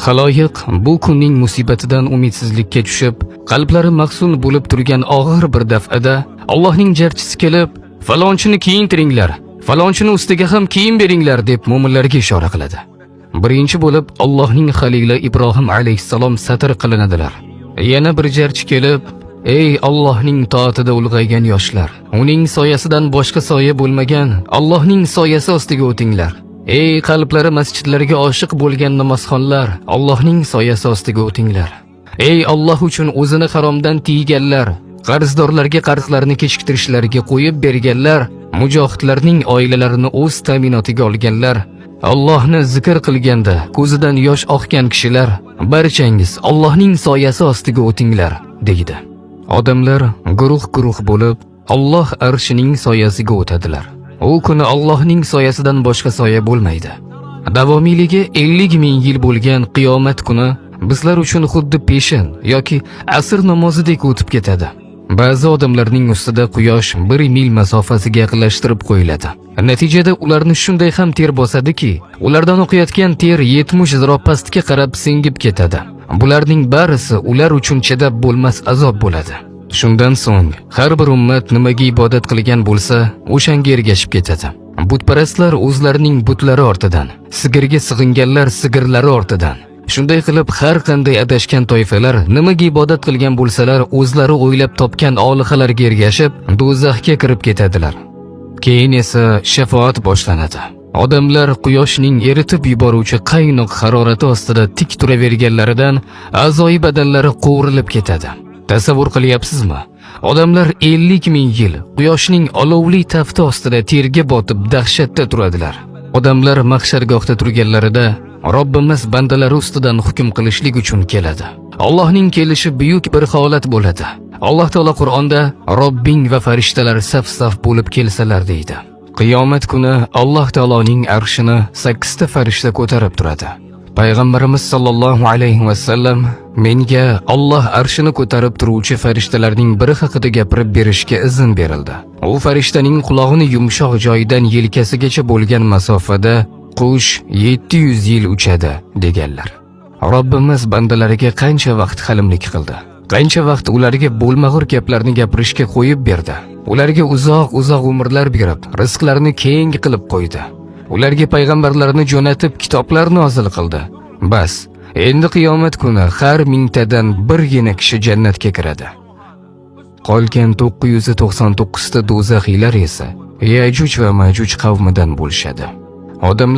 Xaloyiq bu kunning musibatidan umidsizlikka tushib, qalblari mahzun bo'lib turgan og'ir bir daf'ada Allohning jarchisi kelib, "Falonchini kiyintiringlar, falonchini ustiga ham kiyim beringlar" deb mo'minlarga ishora qiladi. Birinchi bo'lib Allohning xalili Ibrohim alayhissalom satr qilinadilar. Yana bir jarchi kelib, "Ey Allohning toatida ulg'aygan yoshlar, uning soyasidan boshqa soya bo'lmagan Allohning soyasi ostiga o'tinglar. Ey qalblari masjidlarga oshiq bo'lgan namozxonlar, Allohning soyasi ostiga o'tinglar. Ey Alloh uchun o'zini haromdan tiyganlar, qarzdorlarga qarzlarini kechiktirishlariga qo'yib berganlar, mujohidlarning oilalarini o'z ta'minotiga olganlar, Allohni zikr qilganda ko'zidan yosh oqgan kishilar, barchangiz Allohning soyasi ostiga o'tinglar" deydi. Odamlar guruh-guruh bo'lib Alloh arshining soyasiga o'tadilar. U kuni Allohning soyasidan boshqa soya bo'lmaydi. Davomiyligi 50 ming yil bo'lgan qiyomat kuni bizlar uchun xuddi peshin yoki asr namozidek o'tib ketadi. Ba'zi odamlarning ustida quyosh 1 mil masofasiga yaqinlashtirib qo'yiladi. Natijada ularni shunday ham ter bosadiki, ulardan oqayotgan ter 70 ziro pastga qarab singib ketadi. Bularning barisi ular uchun chidab bo'lmas azob bo'ladi. Shundan so'ng har bir ummat nimaga ibodat qilgan bo'lsa, o'shanga ergashib ketadi. Butparastlar o'zlarining butlari ortidan, sigirga sig'inganlar sigirlari ortidan. Shunday qilib har qanday adashgan toifalar nimaga ibodat qilgan bo'lsalar, o'zlari o'ylab topgan olihalarga ergashib, do'zaxga kirib ketadilar. Keyin esa shafoat boshlanadi. Odamlar quyoshning eritib yuboruvchi qaynoq harorati ostida tik turaverganlaridan a'zoyi badanlari qovurilib ketadi. Tasavvur qilyapsizmi? Odamlar 50 ming yil quyoshning olovli tafti ostida terga botib dahshatda turadilar. Odamlar mahshargohda turganlarida Robbimiz bandalari ustidan hukm qilishlik uchun keladi. Allohning kelishi buyuk bir holat bo'ladi. Alloh taolo Qur'onda "Robbing va farishtalar saf-saf bo'lib kelsalar" deydi. Qiyomat kuni Alloh taoloning arshini 8 ta farishta ko'tarib turadi. Payg'ambarimiz sollallohu alayhi va sallam menga Alloh arshini ko'tarib turuvchi farishtalarning biri haqida gapirib berishga izn berildi. U farishtaning qulog'ini yumshoq joyidan yelkasigacha bo'lgan masofada qush 700 yil uchadi deganlar. Robbimiz bandalariga qancha vaqt halimlik qildi. Qancha vaqt ularga bo'lmag'ur gaplarni gapirishga qo'yib berdi. Ularga uzoq-uzoq umrlar berib, rizqlarini keng qilib qo'ydi. Ularga payg'ambarlarni jo'natib, kitoblar nozil qildi. Bas, endi qiyomat kuni har mingtadan birgina kishi jannatga kiradi. Qolgan 999 ta do'zaxiylar esa Yajuj va Majuj qavmidan bo'lishadi. Odamlar